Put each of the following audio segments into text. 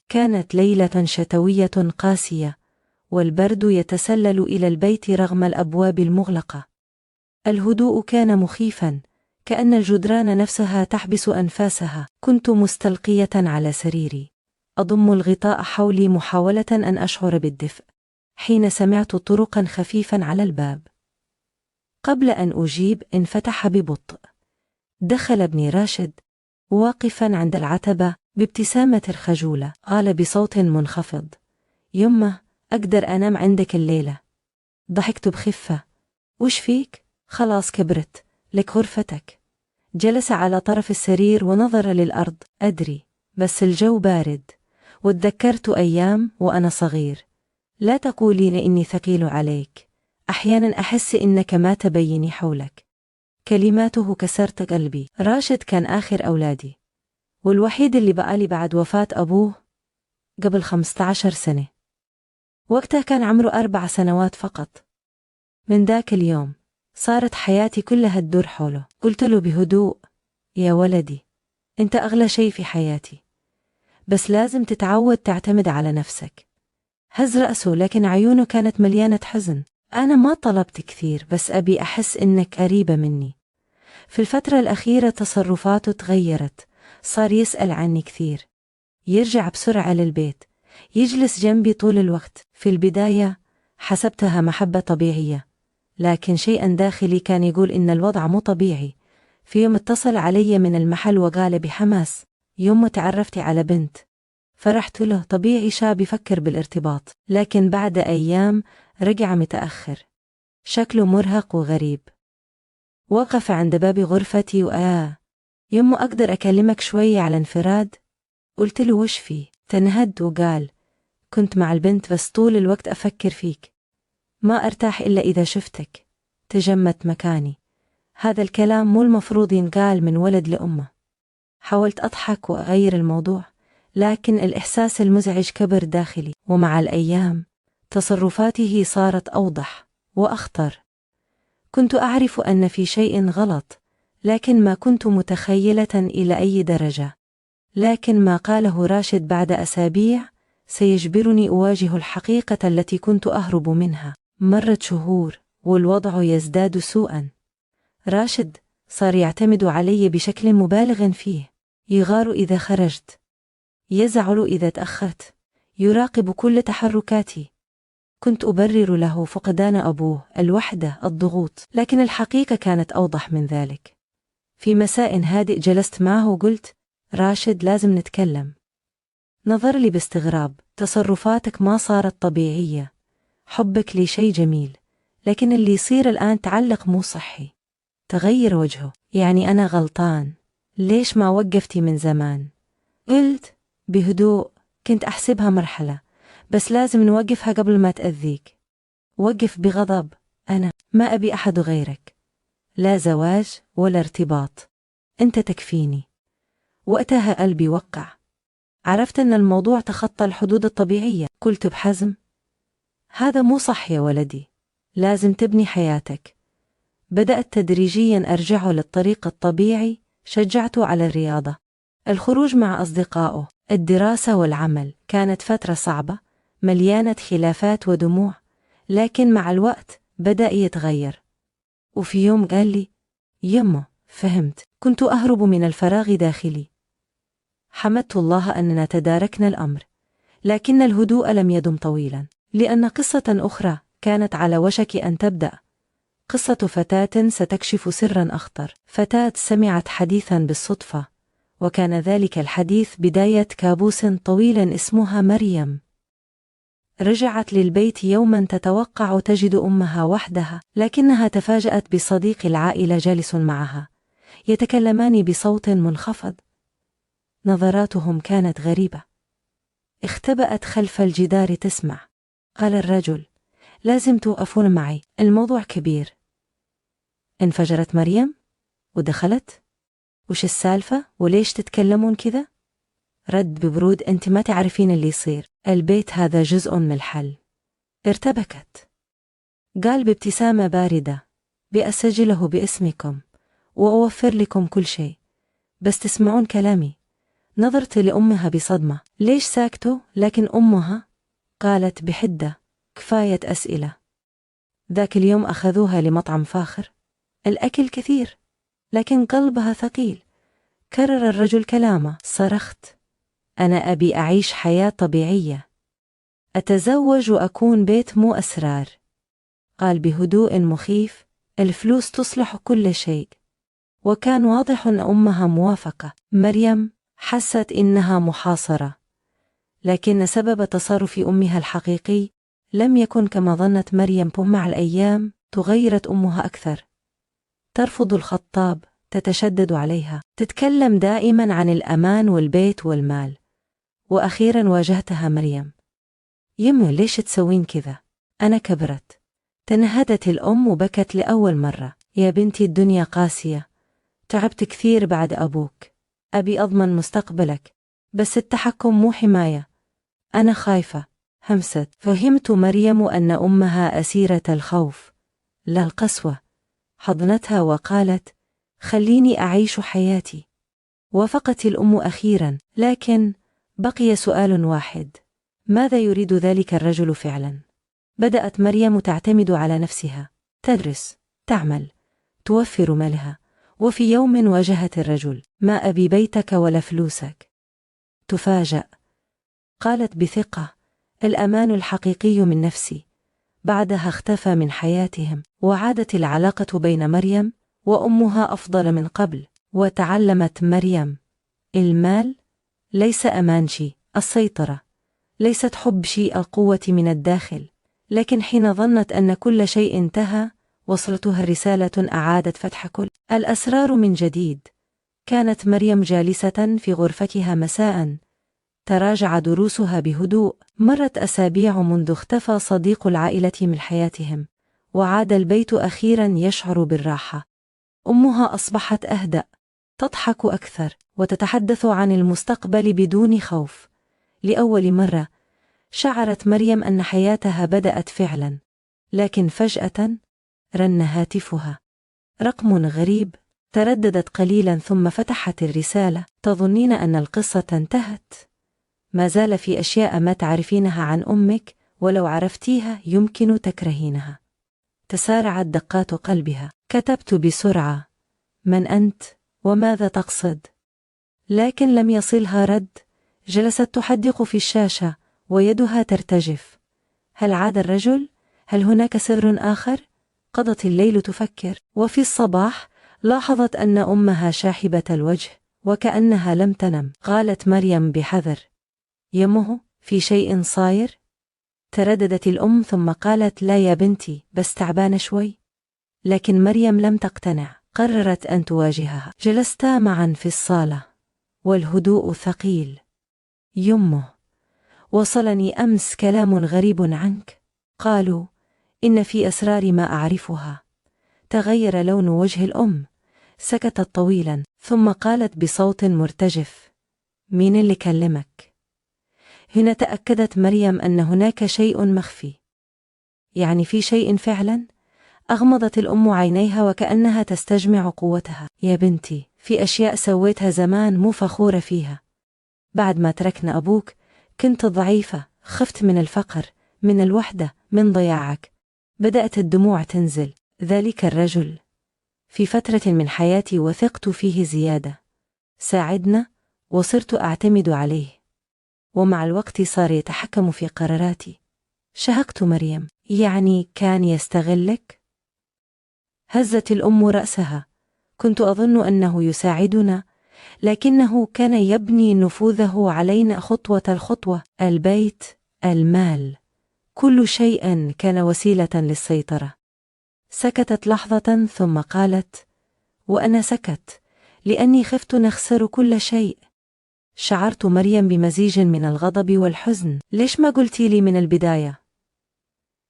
كانت ليلة شتوية قاسية، والبرد يتسلل إلى البيت رغم الأبواب المغلقة. الهدوء كان مخيفا، كأن الجدران نفسها تحبس أنفاسها. كنت مستلقية على سريري، أضم الغطاء حولي محاولة أن أشعر بالدفء، حين سمعت طرقا خفيفا على الباب. قبل أن أجيب انفتح ببطء. دخل ابني راشد واقفا عند العتبة بابتسامة خجولة. قال بصوت منخفض: يمه، أقدر أنام عندك الليلة؟ ضحكت بخفة: وش فيك؟ خلاص كبرت، لك غرفتك. جلس على طرف السرير ونظر للأرض. أدري، بس الجو بارد، وتذكرت أيام وأنا صغير. لا تقولين إني ثقيل عليك، أحيانا أحس إنك ما تبيني حولك. كلماته كسرت قلبي. راشد كان آخر أولادي، والوحيد اللي بقالي بعد وفاة أبوه قبل 15 سنة. وقتها كان عمره 4 سنوات فقط. من ذاك اليوم صارت حياتي كلها تدور حوله. قلت له بهدوء: يا ولدي، أنت أغلى شيء في حياتي، بس لازم تتعود تعتمد على نفسك. هز رأسه، لكن عيونه كانت مليانة حزن. أنا ما طلبت كثير، بس أبي أحس إنك قريبة مني. في الفترة الأخيرة تصرفاته تغيرت، صار يسأل عني كثير، يرجع بسرعة للبيت، يجلس جنبي طول الوقت. في البداية حسبتها محبة طبيعية، لكن شيئا داخلي كان يقول إن الوضع مو طبيعي. في يوم اتصل علي من المحل وقال بحماس: يوم تعرفتي على بنت. فرحت له، طبيعي شاب يفكر بالارتباط. لكن بعد أيام رجع متأخر، شكله مرهق وغريب. وقف عند باب غرفتي وآه: يمه، أقدر أكلمك شوية على انفراد؟ قلت له: وش فيه؟ تنهد وقال: كنت مع البنت، بس طول الوقت أفكر فيك، ما أرتاح إلا إذا شفتك. تجمدت مكاني. هذا الكلام مو المفروض ينقال من ولد لأمه. حاولت أضحك وأغير الموضوع، لكن الإحساس المزعج كبر داخلي، ومع الأيام تصرفاته صارت أوضح وأخطر. كنت أعرف أن في شيء غلط، لكن ما كنت متخيلة إلى أي درجة. لكن ما قاله راشد بعد أسابيع سيجبرني أواجه الحقيقة التي كنت أهرب منها. مرت شهور والوضع يزداد سوءا. راشد صار يعتمد علي بشكل مبالغ فيه، يغار إذا خرجت، يزعل إذا تأخرت، يراقب كل تحركاتي. كنت أبرر له فقدان أبوه، الوحدة، الضغوط، لكن الحقيقة كانت أوضح من ذلك. في مساء هادئ جلست معه وقلت: راشد، لازم نتكلم. نظر لي باستغراب: تصرفاتك ما صارت طبيعية، حبك لي شيء جميل، لكن اللي يصير الآن تعلق مو صحي. تغير وجهه: يعني أنا غلطان؟ ليش ما وقفتي من زمان؟ قلت بهدوء: كنت أحسبها مرحلة، بس لازم نوقفها قبل ما تأذيك. وقف بغضب: أنا ما أبي أحد غيرك، لا زواج ولا ارتباط، أنت تكفيني. وقتها قلبي وقع. عرفت أن الموضوع تخطى الحدود الطبيعية. قلت بحزم: هذا مو صح يا ولدي، لازم تبني حياتك. بدأت تدريجيا أرجعه للطريق الطبيعي. شجعته على الرياضة، الخروج مع أصدقائه، الدراسة والعمل. كانت فترة صعبة مليانة خلافات ودموع، لكن مع الوقت بدأ يتغير. وفي يوم قال لي: يمه، فهمت، كنت أهرب من الفراغ داخلي. حمدت الله أننا تداركنا الأمر، لكن الهدوء لم يدم طويلا، لأن قصة أخرى كانت على وشك أن تبدأ. قصة فتاة ستكشف سرا أخطر. فتاة سمعت حديثا بالصدفة، وكان ذلك الحديث بداية كابوس طويل اسمها مريم. رجعت للبيت يوما تتوقع تجد أمها وحدها، لكنها تفاجأت بصديق العائلة جالس معها، يتكلمان بصوت منخفض. نظراتهم كانت غريبة. اختبأت خلف الجدار تسمع. قال الرجل: لازم توقفون معي، الموضوع كبير. انفجرت مريم ودخلت: وش السالفة؟ وليش تتكلمون كذا؟ رد ببرود: أنت ما تعرفين اللي يصير، البيت هذا جزء من الحل. ارتبكت. قال بابتسامة باردة: بأسجله باسمكم وأوفر لكم كل شيء، بس تسمعون كلامي. نظرت لأمها بصدمة، ليش ساكته؟ لكن أمها قالت بحدة: كفاية أسئلة. ذاك اليوم أخذوها لمطعم فاخر، الأكل كثير لكن قلبها ثقيل. كرر الرجل كلامه. صرخت: أنا أبي أعيش حياة طبيعية، أتزوج وأكون بيت مو أسرار. قال بهدوء مخيف: الفلوس تصلح كل شيء. وكان واضح أن أمها موافقة. مريم حست إنها محاصرة، لكن سبب تصرف أمها الحقيقي لم يكن كما ظنت مريم. مع الأيام تغيرت أمها أكثر، ترفض الخطاب، تتشدد عليها، تتكلم دائما عن الأمان والبيت والمال. وأخيرا واجهتها مريم: يمه ليش تسوين كذا؟ أنا كبرت. تنهدت الأم وبكت لأول مرة: يا بنتي الدنيا قاسية، تعبت كثير بعد أبوك، أبي أضمن مستقبلك، بس التحكم مو حماية، أنا خايفة. همست. فهمت مريم أن أمها أسيرة الخوف لا القسوة. حضنتها وقالت: خليني أعيش حياتي. وافقت الأم أخيرا، لكن بقي سؤال واحد: ماذا يريد ذلك الرجل فعلا؟ بدأت مريم تعتمد على نفسها، تدرس، تعمل، توفر مالها. وفي يوم واجهت الرجل: ما أبي بيتك ولا فلوسك. تفاجأ. قالت بثقة: الأمان الحقيقي من نفسي. بعدها اختفى من حياتهم، وعادت العلاقة بين مريم وأمها أفضل من قبل. وتعلمت مريم: المال ليس أمان شيء، السيطرة ليست حب شيء، القوة من الداخل. لكن حين ظنت أن كل شيء انتهى، وصلتها رسالة أعادت فتح كل الأسرار من جديد. كانت مريم جالسة في غرفتها مساء، تراجع دروسها بهدوء. مرت أسابيع منذ اختفى صديق العائلة من حياتهم، وعاد البيت أخيرا يشعر بالراحة. أمها أصبحت أهدأ، تضحك أكثر، وتتحدث عن المستقبل بدون خوف. لأول مرة شعرت مريم أن حياتها بدأت فعلا. لكن فجأة رن هاتفها، رقم غريب. ترددت قليلا ثم فتحت الرسالة: تظنين أن القصة انتهت؟ ما زال في أشياء ما تعرفينها عن أمك، ولو عرفتيها يمكن تكرهينها. تسارعت دقات قلبها. كتبت بسرعة: من أنت وماذا تقصد؟ لكن لم يصلها رد. جلست تحدق في الشاشة ويدها ترتجف. هل عاد الرجل؟ هل هناك سر آخر؟ قضت الليل تفكر. وفي الصباح لاحظت أن أمها شاحبة الوجه وكأنها لم تنم. قالت مريم بحذر: يمه، في شيء صاير؟ ترددت الأم ثم قالت: لا يا بنتي، بس تعبانة شوي. لكن مريم لم تقتنع، قررت أن تواجهها. جلستا معا في الصالة والهدوء ثقيل. يمه، وصلني أمس كلام غريب عنك، قالوا إن في أسرار ما أعرفها. تغير لون وجه الأم. سكتت طويلا ثم قالت بصوت مرتجف: مين اللي كلمك؟ هنا تأكدت مريم أن هناك شيء مخفي. يعني في شيء فعلا؟ أغمضت الأم عينيها وكأنها تستجمع قوتها. يا بنتي، في أشياء سويتها زمان مو فخورة فيها. بعد ما تركنا أبوك كنت ضعيفة، خفت من الفقر، من الوحدة، من ضياعك. بدأت الدموع تنزل. ذلك الرجل في فترة من حياتي وثقت فيه زيادة، ساعدنا وصرت أعتمد عليه، ومع الوقت صار يتحكم في قراراتي. شهقت مريم: يعني كان يستغلك؟ هزت الأم رأسها. كنت أظن أنه يساعدنا، لكنه كان يبني نفوذه علينا خطوة الخطوة. البيت، المال، كل شيء كان وسيلة للسيطرة. سكتت لحظة ثم قالت: وأنا سكت لأني خفت نخسر كل شيء. شعرت مريم بمزيج من الغضب والحزن. ليش ما قلتي لي من البداية؟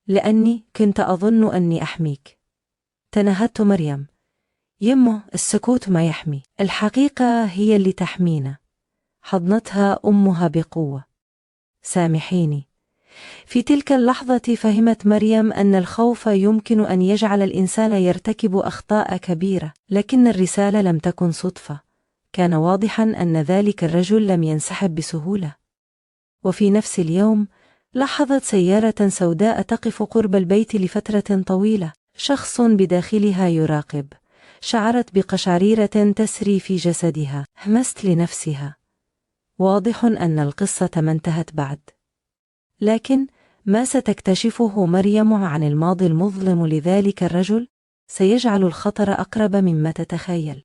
لأني كنت أظن أني أحميك. تنهدت مريم: يمه، السكوت ما يحمي، الحقيقة هي اللي تحمينا. حضنتها أمها بقوة. سامحيني. في تلك اللحظة فهمت مريم أن الخوف يمكن أن يجعل الإنسان يرتكب أخطاء كبيرة، لكن الرسالة لم تكن صدفة، كان واضحا أن ذلك الرجل لم ينسحب بسهولة. وفي نفس اليوم لاحظت سيارة سوداء تقف قرب البيت لفترة طويلة، شخص بداخلها يراقب. شعرت بقشعريرة تسري في جسدها. همست لنفسها: واضح أن القصة ما انتهت بعد. لكن ما ستكتشفه مريم عن الماضي المظلم لذلك الرجل سيجعل الخطر أقرب مما تتخيل.